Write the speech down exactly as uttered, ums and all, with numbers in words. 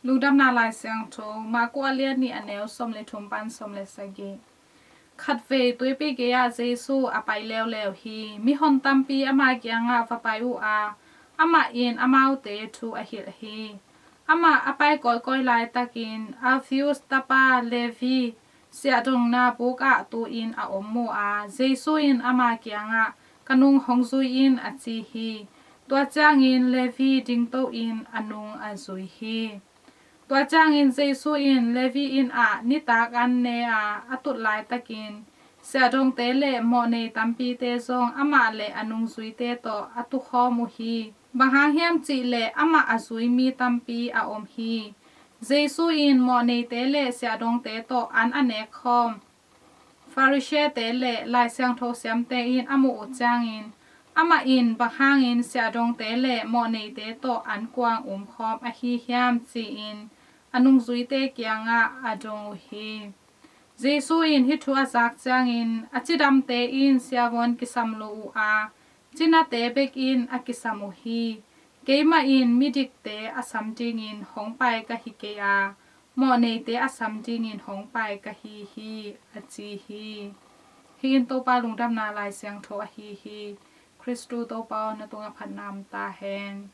Lungdamna Lai Siangtho, Marku a lian nih, a neu sawm le thum pan sawm le sagih. Khatvei tuipi gei-ah Jesu a pai leuleu hi. Mihon tampi ama kiangah va pai uh a, amah in amaute thu a hilh hi. Amah a pai kawikawi laitakin Alphaeus tapa Levi siahdongna bukah tu-in a om mu a, Jesu in ama kiangah, "Ka nung hong zui in," a ci hi. Tua ciangin Levi dingto-in a nung a zui hi. Tua ciangin Jesu in Levi inn ah nitak an ne a, a tut laitakin siahdongte le mawhnei tampite zong amah le a nungzuite tawh a tukhawm uh hi. Bang hang hiam cih leh amah a zui mi tampi a om hi. Jesu in mawhneite le siahdongte tawh an a nek khawm Pharisee-te le Lai Siangtho siamte in a muh uh ciangin, amah in bang hangin siahdongte le mawhneite tawh an kuang um khawm ahi hiam ci-in a nungzuite kiangah a dong uh hi. Jesu in hih thu a zak ciangin, a cidamte in siavuan kisam lo uh a, cinate bek in a kisam uh hi. Keimah in midikte a sam dingin hong pai ka hi kei a, mawhneite a sam dingin hong pai ka hi hi, a ci hi. Hih in Topa Lungdamna Lai Siangtho ahi hi. Khristu Topa aw, na tungah phatna om ta hen.